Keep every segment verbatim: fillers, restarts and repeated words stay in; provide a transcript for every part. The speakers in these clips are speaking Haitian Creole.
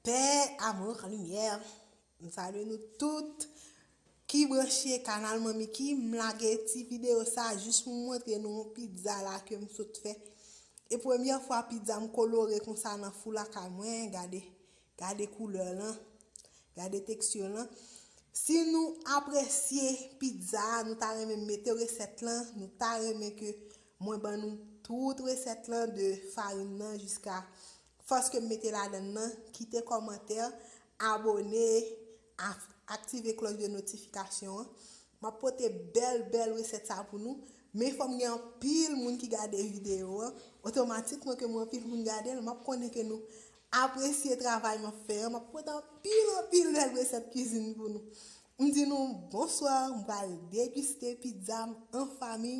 Pè, amou, limyè. M salye nou tout ki branche kanal Manmi Ki. M lage ti videyo sa jis pou m montre nou yon pizza la ke m sot fè. E premyè fwa pizza m kolore konsa nan fou lakay mwen. Gade, gade koulè lan, gade teksti lan. Si nou apresye pizza a, nou ta renmen mete resèt lan, nou ta renmen ke mwen ban nou tout resèt lan de farin nan jiska fòs ke m mete ladann nan, kite kòmantè, abone, a- aktive klòch de notifikasyon an. M ap pote bèl, bèl resèt sa pou nou. Men fò m gen anpil moun ki gade videyo an. Otomatikman ke mwen anpil moun gade l, m ap konnen ke nou apresye travay m ap fè an. M ap pote anpil, anpil bèl resèt kwizin pou nou. M di nou bonswa, m pral degiste pizza m an fanmi.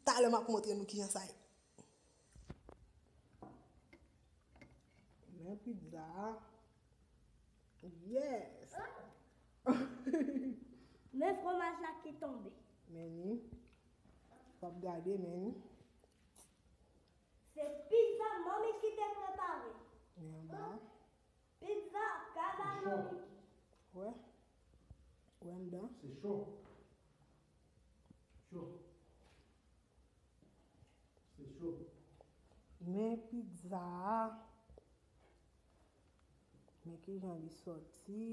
Talè m ap montre nou kijan sa ye. Men pizza a. Yes! Men fromaj la ki tonbe. Men ni. W ap gade, men ni. Se pizza Manmi Ki te prepare. Men anba. Pizza, gade Manmi Ki. Wè. Wè anndan. Se cho. Cho. Se cho. Men pizza a. Men kijan li sòti.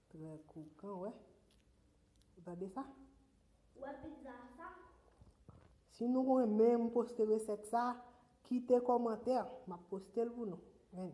Trè kwokan, wè. Ou tande sa? Ou wè pizza sa? Si nou renmen m poste resèt sa, kite kòmantè. M ap poste l pou nou. Men.